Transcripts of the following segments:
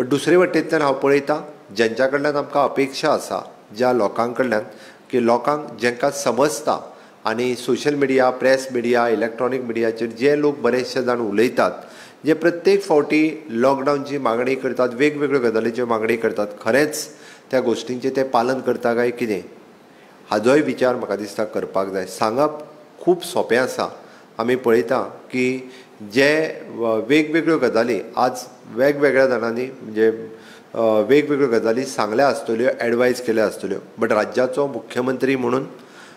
But दुसरे वटेंतल्यान हांव पळयतां ज्यांच्या कडल्यान आमकां अपेक्षा आसा, ज्या लोकां कडल्यान की लोकांक जेंकां समजता आनी social media, press media, electronic मिडियाचेर जे लोक बरेचशे जाण उलयतात, जे प्रत्येक फावटी लॉकडावनची मागणी करतात, वेगवेगळ्यो गजालीच्यो मागणी करतात, खरेंच त्या गोश्टींचें ते पालन करता काय कितें हाजोय विचार म्हाका दिसता करपाक जाय. सांगप खूब सोंपें आसा. आमी पळयता की जे वेगवेगळ्यो गजाली आज वेगवेगळ्या जाणांनी म्हणजे वेगवेगळ्यो गजाली सांगल्या आसतल्यो, एडवायज केल्या आसतल्यो, बट राज्याचो मुख्यमंत्री म्हणून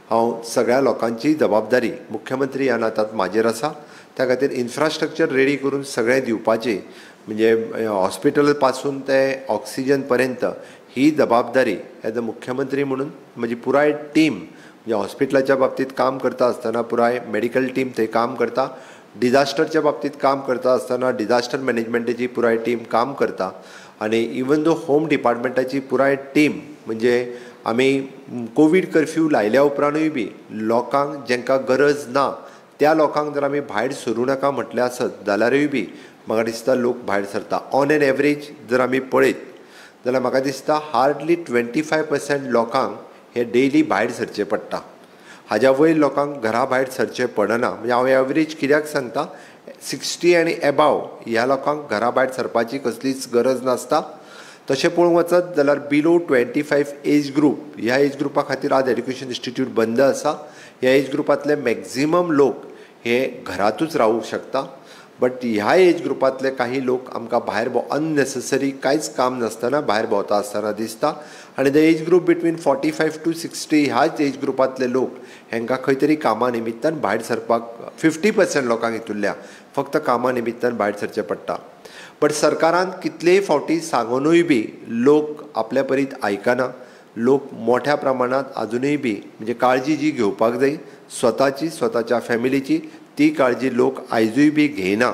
हांव सगळ्या लोकांची जबाबदारी मुख्यमंत्री ह्या नात्यान म्हाजेर आसा. त्या खातीर इन्फ्रास्ट्रक्चर रेडी करून सगळें दिवपाची म्हणजे हॉस्पिटल पासून ते ऑक्सिजन पर्यंत ही जबाबदारी एज अ मुख्यमंत्री म्हणून म्हजी पुराय टीम म्हणजे हॉस्पिटलाच्या बाबतींत काम करता आसतना पुराय मेडिकल टीम थंय काम करता, डिजास्टरच्या बाबतींत काम करता आसतना डिजास्टर मॅनेजमेंटाची पुराय टीम काम करता आनी इवन दो होम डिपार्टमेंटाची पुराय टीम म्हणजे आमी कोवीड कर्फ्यू लायल्या उपरांतूय बी लोकांक जेंकां गरज ना त्या लोकांक जर आमी भायर सरूं नाका म्हटलें आसत जाल्यारूय बी म्हाका दिसता लोक भायर सरता. ऑन एन एवरेज जर आमी पळयत जाल्यार म्हाका दिसता हार्डली 25% लोकांक हे डेली भायर सरचें पडटा. हाज्या वयर लोकांक घरा भायर सरचें पडना. म्हणजे हांव एवरेज कित्याक सांगता, 60 आनी एबाव ह्या लोकांक घरा भायर सरपाची कसलीच गरज नासता. तशें पळोवंक वचत जाल्यार बिलो 25 एज ग्रूप ह्या एज ग्रुपा खातीर आज एड्युकेशन इन्स्टिट्यूट बंद आसा. ह्या एज ग्रुपांतले मॅक्झिमम लोक हे घरातूच रावूंक शकता. बट ह्या एज ग्रुपांतले काही लोक आमकां भायर अननेसेसरी कांयच काम नासतना भायर भोंवता आसतना दिसता. आनी the age group between 45 to 60 ह्याच एज ग्रुपांतले लोक हेंकां खंय तरी कामा निमित्तान भायर सरपाक 50% लोकांक हितूंतल्या फक्त कामा निमित्तान भायर सरचें पडटा. बट सरकारान कितलेय फावटी सांगूनूय बी लोक आपल्या परीत आयकना. लोक मोठ्या प्रमाणांत आजुनूय बी म्हणजे काळजी जी घेवपाक जाय स्वताची, स्वताच्या फॅमिलीची, ती काळजी लोक आयजूय बी घेयना.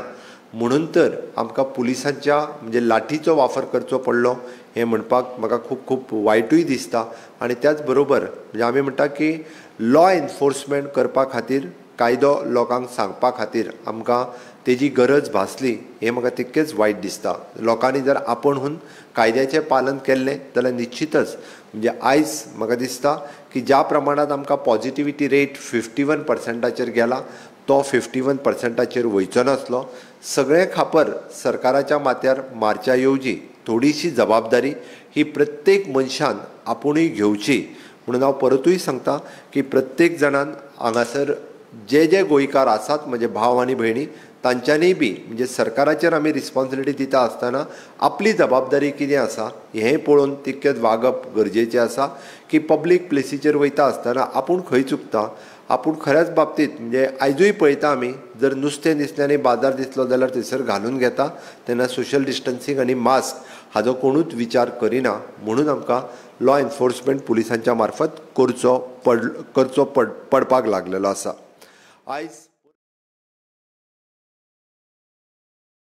म्हणून तर आमकां पुलिसांच्या म्हणजे लाठीचो वापर करचो पडलो हें म्हणपाक म्हाका खूब खूब वायटूय दिसता. आनी त्याच बरोबर म्हणजे आमी म्हणटा की लॉ एनफोर्समेंट करपा खातीर, कायदो लोकांक सांगपा खातीर आमकां तेजी गरज भासली हें म्हाका तितकेंच वायट दिसता. लोकांनी जर आपूण कायद्याचें पालन केल्लें जाल्यार निश्चितच म्हणजे आयज म्हाका दिसता की ज्या प्रमाणांत आमकां पॉजिटिविटी रेट 51%चेर गेला तो 51%चेर वयचो नासलो. सगळें खापर सरकाराच्या माथ्यार मारच्या येवजी थोडीशी जबाबदारी ही प्रत्येक मनशान आपुणूय घेवची. म्हणून हांव परतूय सांगता की प्रत्येक जाणान हांगासर जे जे गोंयकार आसात म्हणजे भाव आनी भयणी तांच्यांनी बी म्हणजे सरकाराचेर आमी रिस्पॉन्सिबिलिटी दिता आसतना आपली जबाबदारी कितें आसा हें पळोवन तितकेंच वागप गरजेचें आसा. की पब्लीक प्लेसीचेर वयता आसतना आपूण खंय चुकता, आपूण खऱ्याच बाबतींत म्हणजे आयजूय पळयता आमी जर नुस्तें दिसलें आनी बाजार दिसलो जाल्यार थंयसर घालून घेता तेन्ना सोशल डिस्टन्सींग आनी मास्क हाजो कोणूच विचार करिना. म्हणून आमकां लॉ एनफोर्समेंट पुलिसांच्या मार्फत करचो पडपाक लागलेलो आसा. आयज